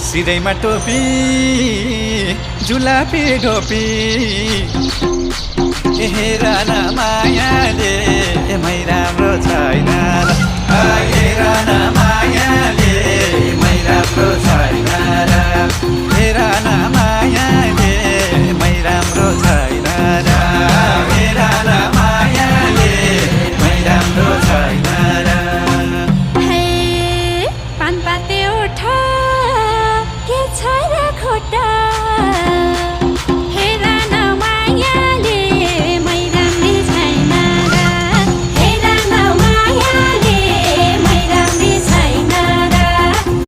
सिरैमा टोपी जुलापी ढोपी हेर न मायाले मै राम्रो छैन र हेर न मायाले मै राम्रो छैन र हेर न मायाले मै राम्रो छैन र हेर न मायाले मै राम्रो छैन र हे पानपाते उठ के छ र खुट्टा